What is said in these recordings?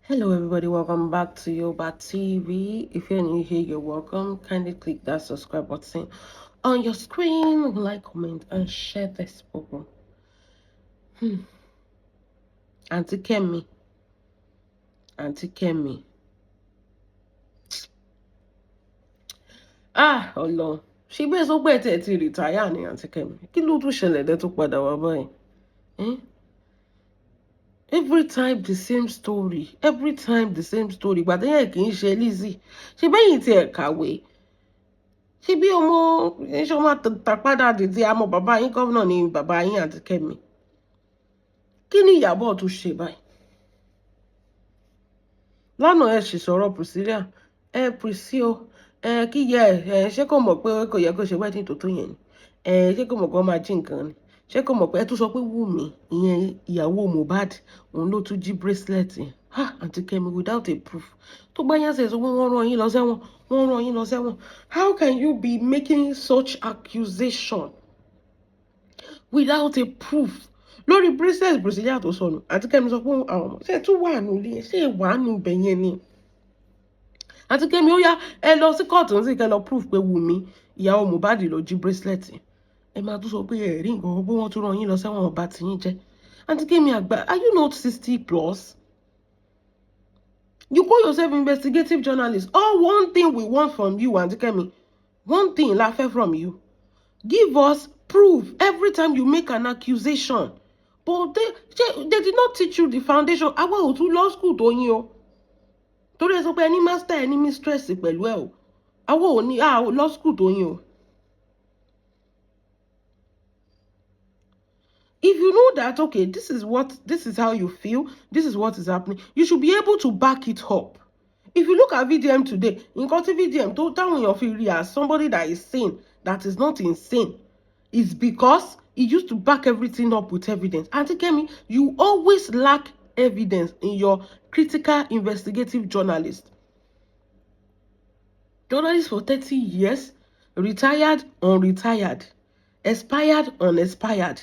Hello everybody, welcome back to Yobab TV. If you're new here, you're welcome. Kindly click that subscribe button on your screen, like, comment, and share this program. Auntie Kemi. Auntie Kemi. Ah, Ọlọ́run. Ṣé bẹ́ẹ̀ sọ pé ẹ ti retire ni, Auntie Kemi? Kí ló tún ṣẹlẹ̀ dẹ́ tó padà wá báyìí? Eh? Every time the same story, every time the same story. Ìgbà téèyàn kì í ṣe Lizzy. Ṣé bẹ́yìn tí ẹ̀ kàwé? Ṣé bí ọmọ ṣé ọmọ tàpádà dìde àmọ́ bàbá yín governor ni bàbá yín, Auntie Kemi? Kí ni Ìyábọ̀ tún ṣe báyìí? Lánàá ẹ sì sọ̀rọ̀ Priscilla. Ẹ Priscilla o, ẹ kí yẹ ẹ ṣé kò mọ̀ pé kò yẹ kó ṣe wedding tó tó yẹn ni? Ẹ ṣé kò mọ̀ pé wọ́n máa jí nǹkan ni? Ṣé kò mọ̀ pé ẹ tún sọ pé Wùmí, ìyẹn ìyàwó Mohbad, òun ló tún jí bracelet yẹn? Ah, Auntie Kemi, without a proof. Tó bá yá sẹ̀ sọ pé wọ́n rán yín lọ sẹ́wọ̀n, wọ́n rán yín lọ sẹ́wọ̀n. How can you be making such accusation without a proof? Lórí bracelet Priscilla tó sọnù, Auntie Kemi sọ pé àwọn ọmọ ṣe tún wà nù ilé, ṣé wà nù ibẹ̀ yẹn ni? Auntie Kemi, ó yá, ẹ lọ sí kóòtù ń sì kẹ́ lọ proof pé Wùmí, ìyàwó Mohbad, ló jí bracelet yẹn. Ẹ máa tún sọ pé ẹ rí nǹkan pé wọ́n tún rán yín lọ sẹ́wọ̀n, ọba tí yín jẹ́. Auntie Kemi àgbà, are you not 60 plus? You call yourself investigative journalist. All one thing we want from you, Auntie Kemi, one thing la fẹ́ from you: give us proof every time you make an accusation. But they did not teach you the foundation. Àwa ò tún law school tó yín o, torí ẹ sọ pé ẹni master, ẹni mistress pẹ̀lú ẹ o. Àwa ò ní a law school tó yín o. If you know that, okay, this is how you feel, this is what is happening, you should be able to back it up. If you look at VDM today, nǹkan tí VDM tó táwọn èèyàn fi rí as somebody that is sane, that is not insane, is because he used to back everything up with evidence. Auntie Kemi, you always lack evidence in your critical investigative journalist. Journalist for 30 years, retired, unretired, expired, unexpired.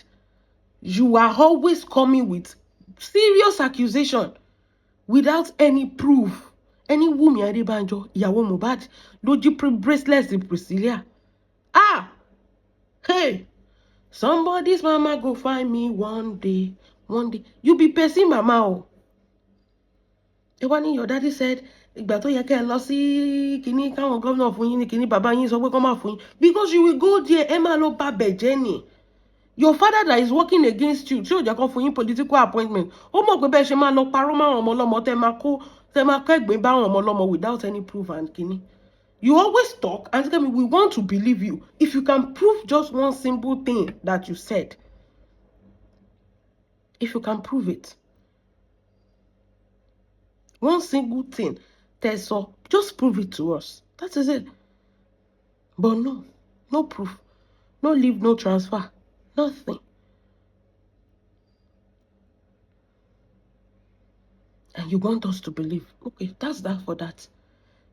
You are always coming with serious accusation without any proof. Any Wumi Adebanjo, ìyàwó Mohbad, ló jí bracelet Priscilla. Ah! Hey! Somebody's mama go find me one day. One day. You be person mama o. Ẹ wá ní your daddy said ìgbà tó yẹ kẹ́ ẹ lọ sí kinní káwọn gómìnà fún yín ní kinní, bàbá yín sọ pé kọ́ máa fún yín because you will go there, ẹ máa lọ bá bẹ̀ jẹ́ ni. Your father that is working against you, tí ò jẹ́ kó fún yín political appointment, ó mọ̀ pé bẹ́ẹ̀ ṣe máa lọ parọ́ máwọn ọmọ ọlọ́mọ, tẹ́ máa kó tẹ́ máa kẹ́gbìn bá àwọn ọmọ ọlọ́mọ without any proof and kinní. You always talk, and tell me we want to believe you if you can prove just one simple thing that you said. If you can prove it. One single thing tẹ́ sọ, just prove it to us. That is it. But no, no proof, no leave, no transfer, nothing. And you want us to believe. Okay, that's that for that.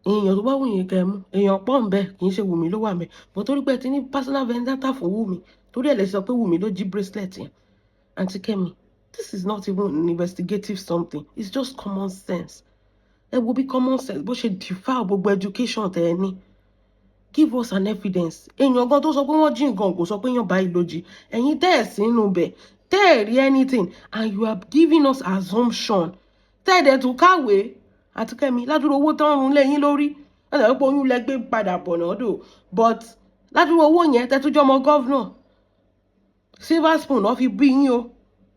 Èèyàn tó bá wù yín kẹ́ ẹ mú, èèyàn pọ̀ ń bẹ, kì í ṣe Wùmí ló wà mẹ́. But torí pé ẹ ti ní personal vendetta fún Wùmí, torí ẹ lè sọ pé Wùmí ló jí bracelet yẹn. Auntie Kemi, this is not even an investigative something. It's just common sense. Ẹ wo bí common sense bó ṣe defile gbogbo education tẹ ẹ ní. Give us an evidence. Èèyàn gan tó sọ pé wọ́n jí nǹkan kò sọ pé èèyàn báyìí ló jí. Ẹ̀yin tẹ́ ẹ̀ sínú bẹ̀, tẹ́ ẹ̀ rí anything, and you are giving us assumption. Tẹ́ ẹ̀ dẹ̀ tún kàwé. Auntie Kemi, ládùúrò owó tán run lẹ́yìn lórí. Wọ́n sọ pé oyún lẹ gbé padà bọ̀ náà dò. But ládùúrò owó yẹn, tẹ́ tún jọmọ governor. Silver spoon náà fi bí yín o.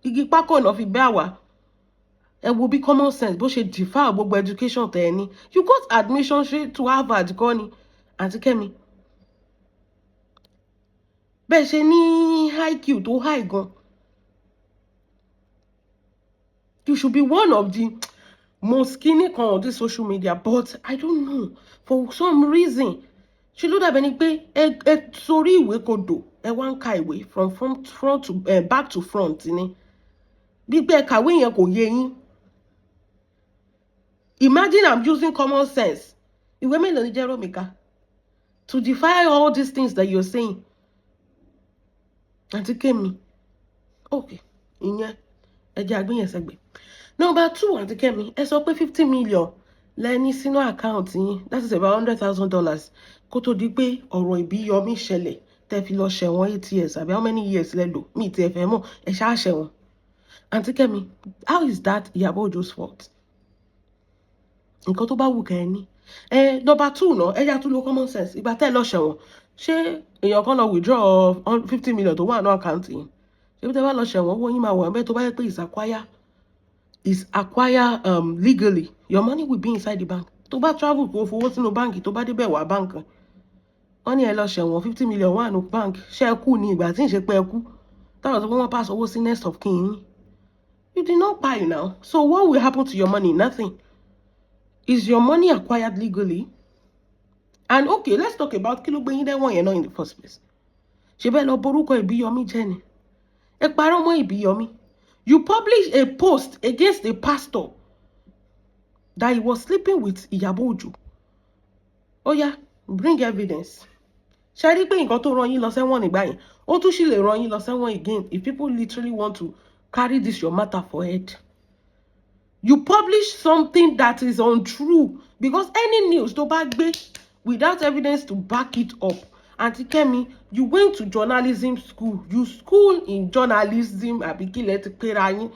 Igi pákó náà fi bẹ́ àwa. Ẹ wo bí common sense bó ṣe defile gbogbo education tẹ́ ẹ ní. You got admission straight to Harvard kọ́ ni, Auntie Kemi? Bẹ́ẹ̀ ṣe ní IQ tó high gan. You should be one of the most skinny kan on this social media, but I don't know, for some reason, ṣe ló dàbẹ̀ ni pé ẹ sórí ìwé kodò, ẹ wá ń ka ìwé from front to back to front ni. Bí pé ẹ kàwé yẹn kò yé yín. Imagine I'm using common sense. Ìwé mélòó ni Jerome kà to defy all these things that you're saying? Auntie Kemi, okay, ìyẹn ẹ jẹ́ àgbéyẹn sẹ́gbẹ̀ẹ́. Number two, Àǹtí Kẹ́mi, ẹ sọ pé 50 million lẹ́ní sínú account yín, that is about $100,000, kó tó di pé ọ̀rọ̀ Ìbíyọmí ṣẹlẹ̀ tẹ́ fi lọ ṣẹ̀wọ̀n 8 years àbí how many years lẹ lò, mí ti ẹ̀ fẹ́ mọ̀, ẹ ṣáà ṣẹ̀wọ̀n. Àǹtí Kẹ́mi, how is that Ìyábọ̀ Òjó's fault? Nǹkan tó bá wù kẹ́ ẹ ní. Ẹ number two náà, ẹ yá tún lo common sense. Ìgbà tẹ́ ẹ lọ ṣẹ̀wọ̀n, ṣé èèyàn kan lọ withdraw 50 million tó wà ní account yìí? Ṣé bí tẹ́ bá lọ ṣẹ̀wọ̀n, owó yín máa wà ńbẹ̀? Tó bá yẹ pé is acquire legally, your money will be inside the bank. Tó bá travel, kó fowó sínú báǹkì, tó bá débẹ̀ wá báǹkì. Wọ́n ní ẹ lọ ṣẹ̀wọ̀n, 50 million wà ní bank. Ṣé ẹ kú ní ìgbà tí ń ṣe pé ẹ kú táwọn sọ pé wọ́n pass owó sí next of kin yín? You did not buy now, so what will happen to your money? Nothing. Is your money acquired legally? And okay, let's talk about kí ló gbé yín dẹ́wọ̀n yẹn náà in the first place. Ṣe bẹ́ẹ̀ lọ borúkọ Ìbíyọmí jẹ́ ni? Ẹ parọ́ mọ́ Ìbíyọmí. You publish a post against a pastor that he was sleeping with Ìyábọ̀ Òjó. Ó yá, bring evidence. Ṣe rí pé nǹkan tó rán yín lọ sẹ́wọ̀n nígbà yẹn, ó tún sì lè rán yín lọ sẹ́wọ̀n again if people literally want to carry this your matter for head. You publish something that is untrue, because any news tó bá gbé without evidence to back it up, Aunty Kemi, you went to journalism school, you school in journalism, àbí kí lẹ ti pera yín?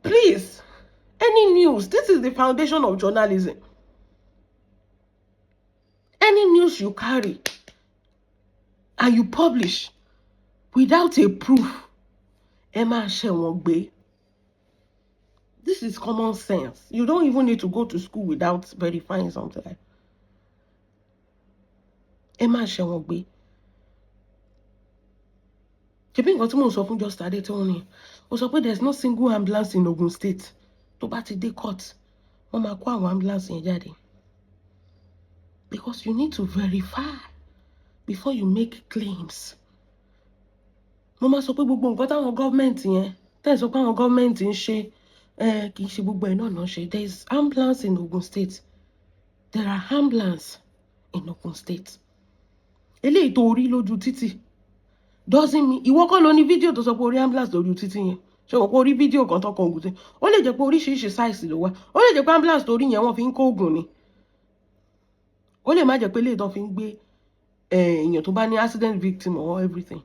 Please, any news, this is the foundation of journalism, any news you carry and you publish without a proof, ẹ máa ṣẹ̀wọ̀n gbé. This is common sense. You don't even need to go to school without verifying something like ẹ máa ṣẹ̀wọ̀n gbé. Ṣebí nǹkan tí mò ń sọ fún Just Adé tí wọ́n ní, ó sọ pé there is no single ambulance in Ogun State. Tó bá ti dé court, wọ́n máa kó àwọn ambulance yẹn jáde, because you need to verify before you make claims. Mo máa sọ pé gbogbo nǹkan táwọn gọ́ọ̀mẹ̀ntì yẹn tẹ́ ẹ̀ sọ pé àwọn gọ́ọ̀mẹ̀ntì ń ṣe, kì í ṣe gbogbo ẹ̀ náà náà ṣe. There is ambulance in Ogun State. There are ambulance in Ogun State. Eléyìí tó rí lójú títì doesn't mean ìwọ kọ́ ló ní fídíò tó sọ pé orí ambulance lójú títì yẹn. Ṣé o kò rí fídíò kan tó kan Ògùn tí ó lè jẹ́ pé oríṣiríṣi size ló wà? Ó lè jẹ́ pé ambulance tó rí yẹn, wọ́n fi ń kó oògùn ni. Ó lè má jẹ́ pé eléyìí tó fi ń gbé èèyàn tó bá ní accident victim or everything.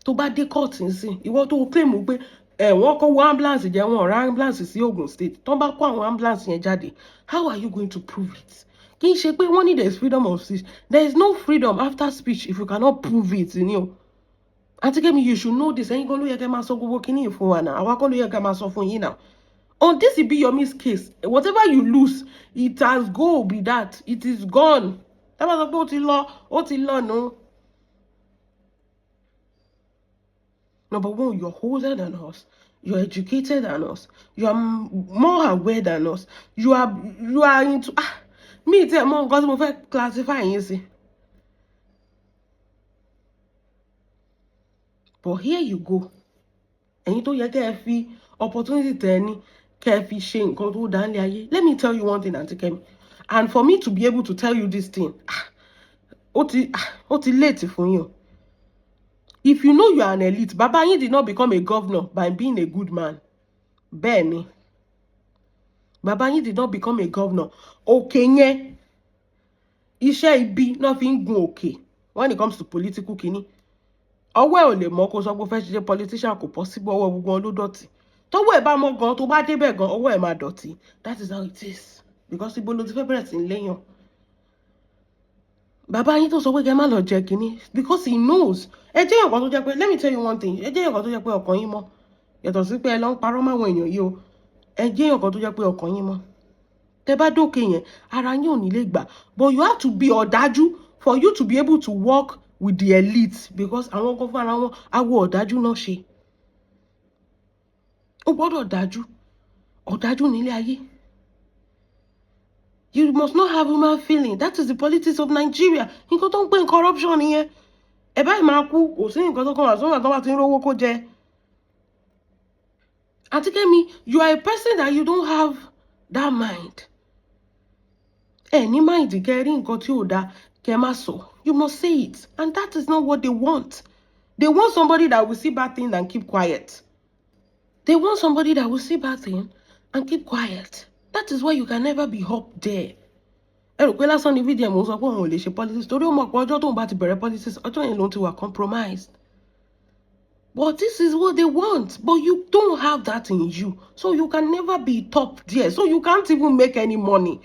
Tó bá dé court nísìn, ìwọ tó claim pé ẹ wọ́n kó wọ ambulance jẹ́, wọn ọ̀rá ambulance sí Ogun State, tó bá kó àwọn ambulance yẹn jáde, how are you going to prove it? Kì í ṣe pé wọ́n ní there is freedom of speech. There is no freedom after speech if you cannot prove it ni o. Aunty Kemi, you should know this. Ẹ̀yin kan ló yẹ kẹ́ máa sọ gbogbo kíní yìí fún wa náà, àwa kọ́ ló yẹ kẹ́ máa sọ fún yín náà. On this Ibiyomi's case, whatever you lose, it has go be that it is gone. Tá bá sọ pé ó ti lọ, ó ti lọ nù. Number one, you're older than us. You're educated than us. You are more aware than us. You are into, ah, me tí ẹ mọ nǹkan tí mo fẹ́ classify yín sí. But here you go. Ẹ̀yin tó yẹ kẹ́ ẹ fi opportunity tẹ́ ẹ ní kẹ́ ẹ fi ṣe nǹkan tó dá nílé ayé. Let me tell you one thing, Aunty Kemi. And for me to be able to tell you this thing, ah, ó ti late fún yín o. If you know you are an elite, bàbá yín did not become a governor by being a good man. Bẹ́ẹ̀ ni. Bàbá yín did not become a governor. Òkè yẹn, iṣẹ́ ibi náà fi ń gun òkè when it comes to political kini. Ọwọ́ ẹ̀ ò lè mọ́ kó sọ pé ó fẹ́ ṣe politician, kò possible, ọwọ́ gbogbo wọn ló dọ̀tí. Tọ́wọ́ ẹ̀ bá mọ́ gan, tó bá débẹ̀ gan, ọwọ́ ẹ̀ máa dọ̀tí. That is how it is. Because ibo ló ti fẹ́ bẹ̀rẹ̀ sí ń léyàn? Bàbá yín tó sọ pé kẹ́ má lọ jẹ kínní, because he knows. Ẹ jẹ́ nǹkan tó jẹ́ pé, let me tell you one thing, ẹ jẹ́ nǹkan tó jẹ́ pé ọkàn yín mọ́. Yàtọ̀ sí pé ẹ lọ ń parọ́ máwọn èèyàn yìí o. Ẹ jẹ́ nǹkan tó jẹ́ pé ọkàn yín mọ́. Tẹ́ bá dókè yẹn, ara yín ò ní lè gbà. But you have to be ọ̀dájú for you to be able to work with the elite, because àwọn kan fúnra wọn awo ọ̀dájú náà ṣe. Ó gbọ́dọ̀ dájú. Ọ̀dájú nílé ayé. You must not have human feeling. That is the politics of Nigeria. Nǹkan tó ń pè ní corruption nìyẹn. Ẹ báyìí máa kú, kò sí nǹkan tó kàn wá sọ́nà tó bá ti ń rówó kó jẹ. Aunty Kemi, you are a person that you don't have that mind. Ẹ ní mind kẹ́ rí nǹkan tí ò dáa kẹ́ má sọ. You must say it. And that is not what they want. They want somebody that will see bad things and keep quiet. They want somebody that will see bad thing and keep quiet. That is why you can never be up there. Ẹ rò pé lásán ni VDM ń sọ pé òun ò lè ṣe politics, torí ó mọ̀ pé ọjọ́ tóun bá ti bẹ̀rẹ̀ politics, ọjọ́ yẹn lòun ti wà compromised. But this is what they want. But you don't have that in you, so you can never be top there, so you can't even make any money.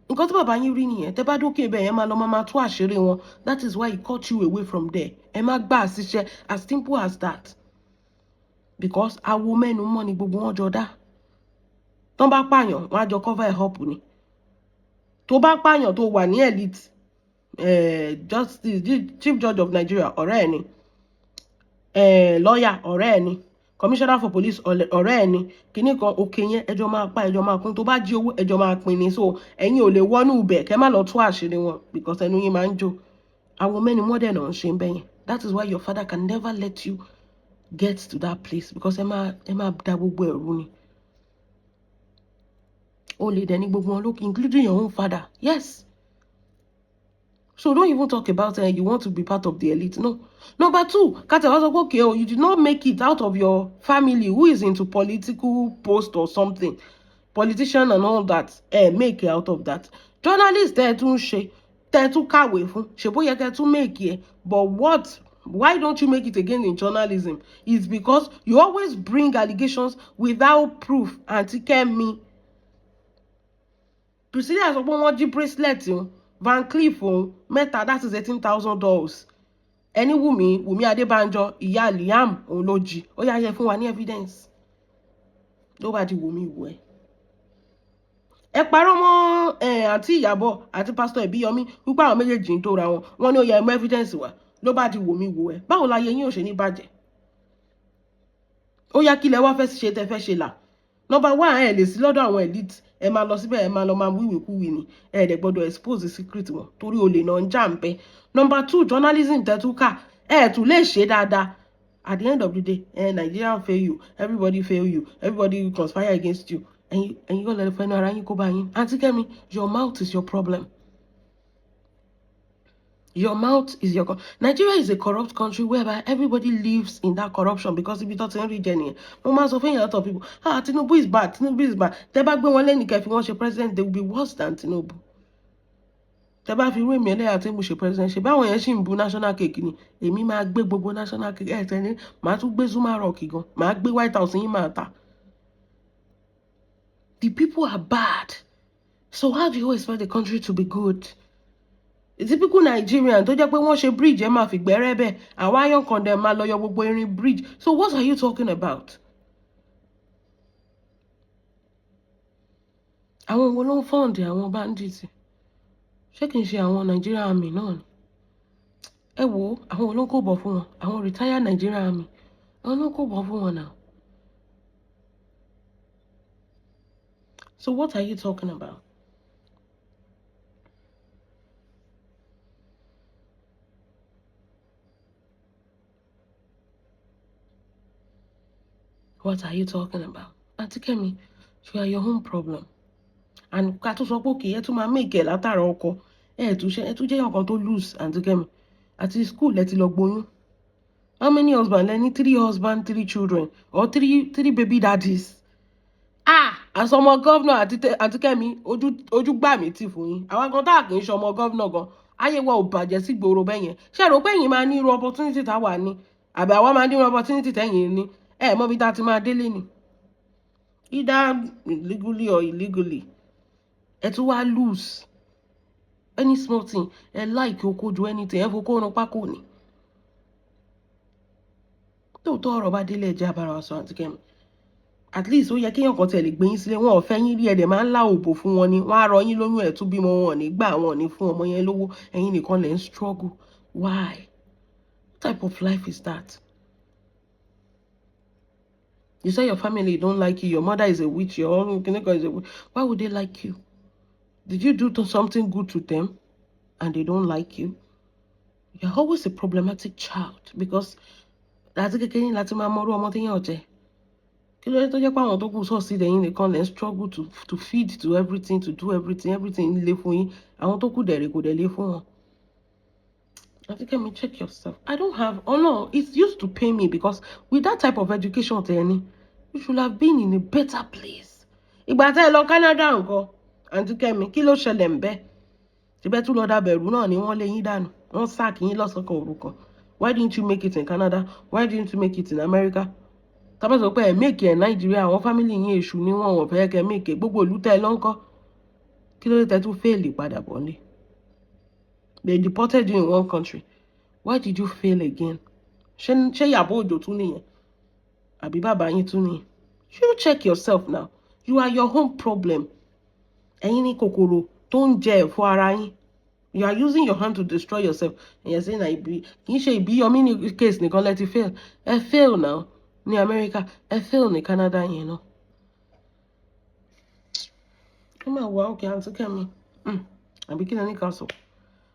Nǹkan tí bàbá yín rí nìyẹn. Tẹ́ bá dókè ibẹ̀ yẹn, máa lọ máa tú àṣírí wọn. That is why he cut you away from there. Ẹ má gbà síṣẹ́, as simple as that, because awo mẹ́nu mọ́ ni gbogbo wọn jọ dá. Tán bá pààyàn, wọn á jọ cover ẹ̀ up ni. Tó bá pààyàn, tó wà ní elite, justice, chief judge of Nigeria, ọ̀rẹ́ ẹ̀ ni, lawyer, ọ̀rẹ́ ẹ̀ ni, commissioner for police, ọ̀rẹ́ ẹ̀ ni, kinní kan òkè yẹn, ẹjọ́ máa pa, ẹjọ́ máa kún. Tó bá jí owó, ẹjọ́ máa pín ni. So ẹ̀yin ò lè wọnú ibẹ̀ kẹ́ má lọ tú àṣírí wọn, because ẹnu yín máa ń jò. Àwọn mẹ́ni mọ́dẹ̀ náà ń ṣe ń bẹ́yẹn. That is why your father can never let you get to that place, because ẹ máa da gbogbo ẹ̀rú ni. Ó lè dẹ̀ ní gbogbo wọn lókè, including your own father. Yes, so don't even talk about you want to be part of the elite. No. Number two, kátà wá sọ pé okay, oh, you did not make it out of your family who is into political post or something, politician and all that. Make it out of that. Journalist ẹ tún ṣe, tẹ tún kàwé fún, ṣe bóyá kẹ tún make it. But what, why don't you make it again in journalism is because you always bring allegations without proof. Aunty Kemi, Priscilla sọ pé wọ́n jí bracelet òun, Van Cleef òun mẹ́ta, that is $18,000. Ẹni Wùmí, Wùmí Adébánjọ, ìyá Liam, òun ló jí. Ó yá, yẹ fún wa ní evidence. Ló bá di Wùmí wù ẹ. Ẹ parọ́ mọ́ àǹtí Ìyábọ̀ àti pásítọ̀ Ìbíyọmí wípé àwọn méjèèjì ń tóra wọn. Wọ́n ní ó yẹ ẹ mú evidence wá. Ló bá di Wùmí wù ẹ. Báwo la yẹ yín ò ṣe ní bàjẹ́? Ó yá, kí lẹ wá fẹ́ ṣe tẹ fẹ́ ṣe là? Number one, ẹ lè sí lọ́dọ̀ àwọn elite. Ẹ máa lọ síbẹ̀, ẹ máa lọ máa wíwèkúwì ni. Ẹ dẹ̀ gbọ́dọ̀ expose secret wọn, torí olè náà ń jà ń bẹ́. Number two, journalism tẹ́túkà, ẹ tún lè ṣe dáadáa. At the end of the day, Nigeria fail you, everybody fail you, everybody conspire against you. Ẹ̀yin kọ́ lẹ fẹ́nu ara yín kó bá yín. Aunty Kemi, your mouth is your problem. Your mouth is your. Nigeria is a corrupt country whereby everybody lives in that corruption, because ibi tó ti ń rí jẹ nìyẹn. Mo máa sọ fún a lot of people, "Ah, Tinubu is bad, Tinubu is bad." Tẹ́ bá gbé wọn lẹ́nu kẹ́ fi wọ́n ṣe president, they will be worse than Tinubu. Tẹ́ bá fi irú èmi ẹlẹ́yà tí mo ṣe president, ṣe báwọn yẹn ṣì ń bu national cake ni. Èmi máa gbé gbogbo national cake ẹ̀ tẹ́ni, màá tún gbé Zuma Rock gan, màá gbé White House yín máa ta. The people are bad. So how do you expect the country to be good? The typical Nigerian tó jẹ́ pé wọ́n ṣe bridge, ẹ máa fi gbẹ́rẹ́ bẹ́ẹ̀, àwọn iron condem máa lọ yọ gbogbo irin bridge. So what are you talking about? Àwọn wo ló ń fund àwọn bandits? Ṣé kìí ṣe àwọn Nigerian Army náà ni? Ẹ wo, àwọn wo ló ń kó bọ̀ fún wọn? Àwọn retired Nigerian Army, àwọn ló ń kó bọ̀ fún wọn náà. So what are you talking about? What are you talking about? Aunty Kemi, you are your own problem. And ká tó sọ pé òkè, ẹ tún máa make ẹ̀ látara ọkọ. Ẹ tún ṣe, ẹ tún jẹ́ ọ̀kan tó loose, Aunty Kemi. Àti school ẹ ti lọ gboyún. How many husband lẹ ní? Three husband, three children, or three baby daddies. Ah, àsọmọ governor àti Kẹ́mi, ojú gbà mí tì fún yín. Àwa gan tá a kì í ṣọmọ governor gan. Ayé wa ò bàjẹ́ sí gbòòrò bẹ́yẹn. Ṣé ẹ rò pé ẹ̀yin máa ní irú opportunity táwa ní? Àbí àwa máa ní irú opportunity tẹ̀yin ní? Ẹ mọ̀ bí tá a ti máa délé ni. Either legally or illegally. Ẹ tún wá lose. Any small thing, ẹ like oko ju anything, ẹ fokó run pákó ni. Tóòtọ́ ọ̀rọ̀ bá délé, ẹ̀jẹ̀ abara wa sọ, Aunty Kẹ́mi. At least ó yẹ kéèyàn kan tẹ̀ lè gbé yín sílé. Wọn ò fẹ́ yín rí, ẹ̀dẹ̀ máa ń lá òbò fún wọn ni. Wọ́n á rọ yín lóyún, ẹ̀ tún bímọ, wọn ò ní gbà, wọn ò ní fún ọmọ yẹn lówó. Ẹ̀yin nìkan lẹ̀ ń struggle. Why? What type of life is that? You say your family don't like you, your mother is a witch, your own kìnìkan is a witch. Why would they like you? Did you do something good to them and they don't like you? You're always a problematic child, because láti kékeré láti máa mọrú ọmọ téèyàn jẹ́. Kí ló dé tó jẹ́ pé àwọn tó kù sọ́ọ̀sì lẹ́yìn nìkan lẹ́ ń struggle to feed, to everything, to do everything, everything lé fún yín? Àwọn tó kù dẹ̀rẹ̀ kò dẹ̀ lé fún wọn. Aunty Kemi, check yourself. I don't have, oh no, it used to pain me, because with that type of education tẹ́ ní, You should have been in a better place. Ìgbà tẹ́ ẹ lọ Canada nǹkan, Àǹtí Kẹ́mi, kí ló ṣẹlẹ̀ ń bẹ́ẹ̀? Síbẹ̀ tún lọ dàbẹ̀rù náà ni wọ́n lé yín dànù, wọ́n sack yín lọ́sàn-án kan òru kan. Why didn't you make it in Canada? Why didn't you make it in America? Tábà sọ pé ẹ̀ make ẹ̀ Nàìjíríà, àwọn family yín, èṣù ni wọ́n, wọ́n fẹ́ kẹ́ make ẹ̀. Gbogbo ìlú tẹ́ ẹ lọ́ńkọ́, kí ló dé tẹ́ tún fail padà bọ̀ nílé? They deported you in one country. Why did you fail again? Ṣé Ìyábọ̀ Òjó tún nìyẹn, àbí bàbá yín tún nìyẹn? You check yourself now. You are your own problem. Ẹ̀yin ní kòkòrò tó ń jẹ ẹ̀fọ́ ara yín. You are using your hand to destroy yourself and you're saying na ibi kì í ṣe Ìbíyọmí ní case nìkan lẹ ti fail. Ẹ fail now ní America, ẹ fail ní Canada yẹn náà. Ó máa wà òkè, Àǹtí Kẹ́mi, àbí kí lẹ ní ká sọ?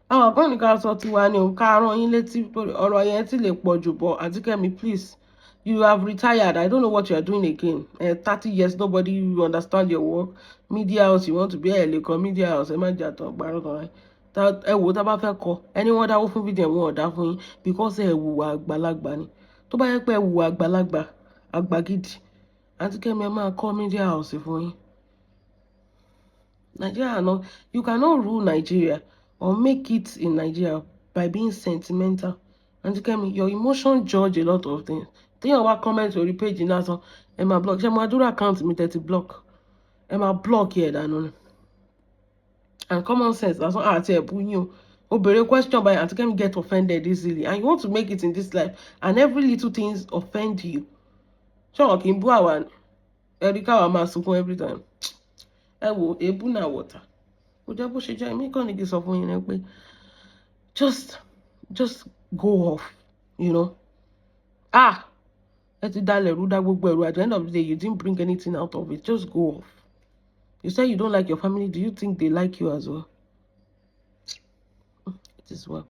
Àwọn kan ní ká sọ tiwa ni òun ká rán yín létí. Ọ̀rọ̀ yẹn ti lè pọ̀ jù bọ̀. Àǹtí Kẹ́mi, please, you have retired. I don't know what you are doing again. 30 years, nobody understand your work. Media house you want to be, ẹ lè kọ media house. Ẹ má jà tán gbàrọ̀ tán. Ẹ wò ó, tá bá fẹ́ kọ ẹni wọ́n dáwó fún fídíò, wọn ò dá fún yín because ẹ wùwà àgbàlagbà ni. Tó bá yẹ pé ẹ wùwà àgbàlagbà, àgbà gidi, Àǹtí Kẹ́mi, ẹ máa kọ́ media house fún yín. Nigeria no, you cannot rule Nigeria or make it in Nigeria by being sentimental. Àǹtí Kẹ́mi, your emotion judge a lot of things. Téèyàn wá comment orí page lásán, ẹ máa block. Ṣé mo adúrà account mi tẹ́tí block? Ẹ máa block ẹ̀ dànù ni. And common sense lásán àti ẹ̀bù yín o. O béèrè question by Àǹtí Kẹ́mi, get offended easily, and you want to make it in this life and every little things offend you. Ṣé wọn kì í bú àwa ẹ̀rí káwa máa sunkún every time? Ẹ wo, èébú náà wọ̀tà kò jẹ́ bó ṣe jẹ́. Èmi kàn ní kí n sọ fún yín ni pé just go off. Ah, ẹ ti dalẹ̀ rú, dá gbogbo ẹ̀rù. At the end of the day, you didn't bring anything out of it. Just go off. You say you don't like your family. Do you think they like you as well? It is well.